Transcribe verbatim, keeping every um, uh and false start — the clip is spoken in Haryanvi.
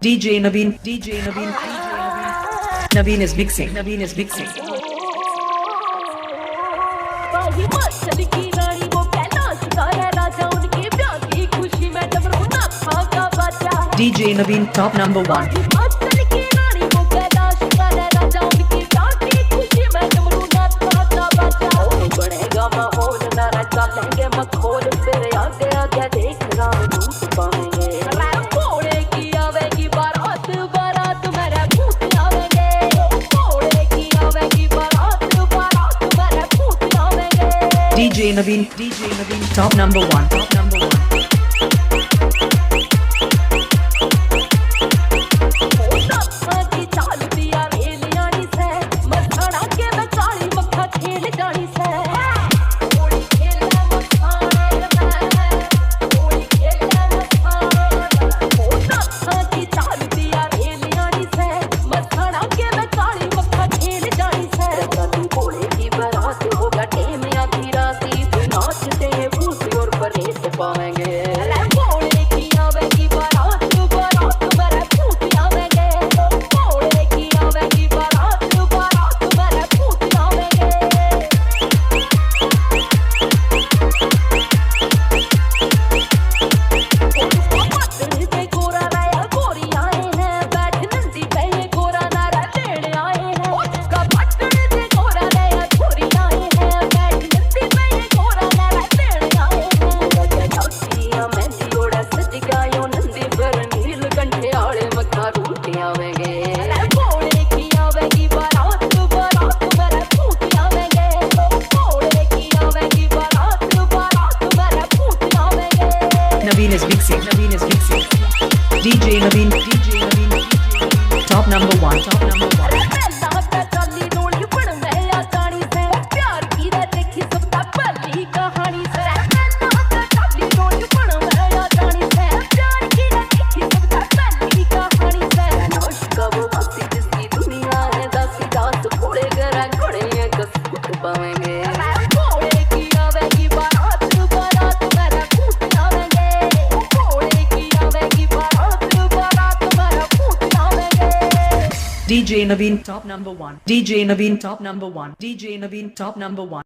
DJ Naveen, DJ Naveen, DJ Naveen. Naveen is mixing, Naveen is mixing. Himachal की रानी वो कैलाश का है राजा, उनके ब्याह की खुशी में डमरू नाथा का बाजा। DJ Naveen, top number one. Himachal की रानी वो कैलाश का है राजा, उनके ब्याह की खुशी में डमरू नाथा का बाजा। ओ बनेगा माहौल, नारा चलेंगे मखौल, फिर आगे आगे देख राम रूप पाएंगे। भोले की आवेगी बारात, बारात मेरे भूत आवेंगे। भोले की आवेगी बारात, बारात मेरे भूत आवेंगे। DJ Naveen, DJ Naveen, top number one, top number one. ओ नाथा की चाल पिया रेल आनी से, मस्ताना के में चाली मक्खा खेल जानी से। होली खेले मस्ताना में, होली खेले मस्ताना में। ओ नाथा की चाल पिया रेल आनी से, मस्ताना के में चाली मक्खा खेल जानी से। तू भोले की बारात होगा टेम आधी राती, नाचते हैं भूत और परेत पावेंगे। अरे भोले की आवेगी बारात, बारात मेरे भूत आवेंगे। भोले की आवेगी बारात, बारात मेरे भूत आवेंगे। पत्थर पे गोरा रहा, गोरी आए हैं, बैठ नंदी पे ये गोरा नारा देने आए हैं। का पत्थर पे गोरा रहा, गोरी आए हैं, बैठ नंदी पे ये गोरा नारा देने आए हैं। मेहंदी ओड़ा सज गयो नंदी पर नीलकंठे आले मक्खा रूट आवेंगे। अरे भोले की आवेगी बारात, बारात मेरे भूत आवेंगे। भोले की आवेगी बारात, बारात मेरे भूत आवेंगे। Naveen is mixing, Naveen is mixing. DJ Naveen, DJ Naveen, top number one, top number one. अरे पहला तो चाली डोली बन में आ जानी से, प्यार की रे देखी सबका पहली कहानी से। पहला तो चाली डोली बन में आ जानी से, प्यार की रे देखी सबका पहली कहानी से। कब हंसी जिसकी दुनिया है दासी दास, घोड़े गरा घोड़े हैं कस पावेंगे। भोले की आवेगी बारात, बारात मेरा भूत आवेंगे। भोले की आवेगी बारात, बारात मेरा भूत आवेंगे। DJ Naveen, top number one. DJ Naveen, top number one. DJ Naveen, top number one.